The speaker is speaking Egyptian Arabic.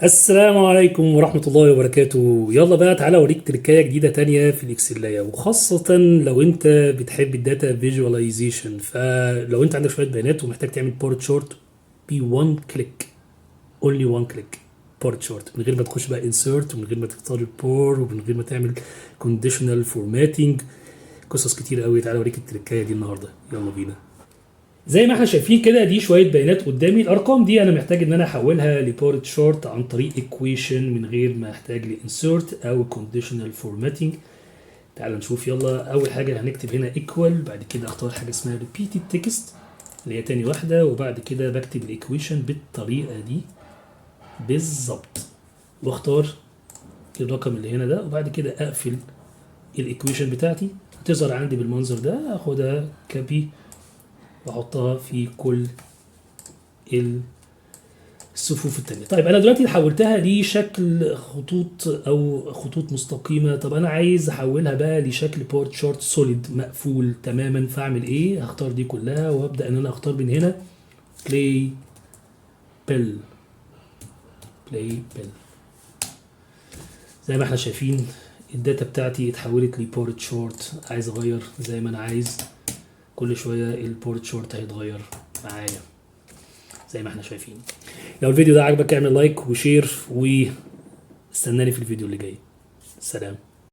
السلام عليكم ورحمة الله وبركاته. يلا بقى تعالى اوريك تركاية جديدة تانية في ال Excel اية، وخاصة لو انت بتحب ال data visualization. فلو انت عندك شوية بيانات ومحتاج تعمل bar chart ب 1 click، only 1 click bar chart، من غير ما تخش بقى insert، ومن غير ما تختار البار، ومن غير ما تعمل conditional formatting، قصص كتير قوي. تعالى اوريك التركاية دي النهاردة، يلا بينا. زي ما احنا شايفين كده، دي شوية بيانات قدامي. الارقام دي انا محتاج ان انا احولها ل bar chart عن طريق equation من غير ما احتاج ل insert او conditional formatting. تعال نشوف. يلا، اول حاجة هنكتب هنا equal، بعد كده اختار حاجة اسمها repeated text اللي هي تاني واحده، وبعد كده بكتب ال equation بالطريقة دي بالظبط، واختار الرقم اللي هنا ده، وبعد كده اقفل ال equation بتاعتي. هتظهر عندي بالمنظر ده. اخدها copy واحطها في كل الصفوف التانية. طيب، انا دلوقتي حولتها لشكل خطوط او خطوط مستقيمة. طب انا عايز احولها بقى لشكل bar chart solid مقفول تماما، فاعمل ايه؟ هختار دي كلها وابدا ان انا اختار من هنا playbill، playbill. زي ما احنا شايفين، ال data بتاعتي اتحولت ل bar chart. عايز اغير زي ما انا عايز، كل شوية ال bar chart هيتغير معايا زي ما احنا شايفين. لو الفيديو ده عجبك اعمل like و share، واستناني في الفيديو اللي جاي. سلام.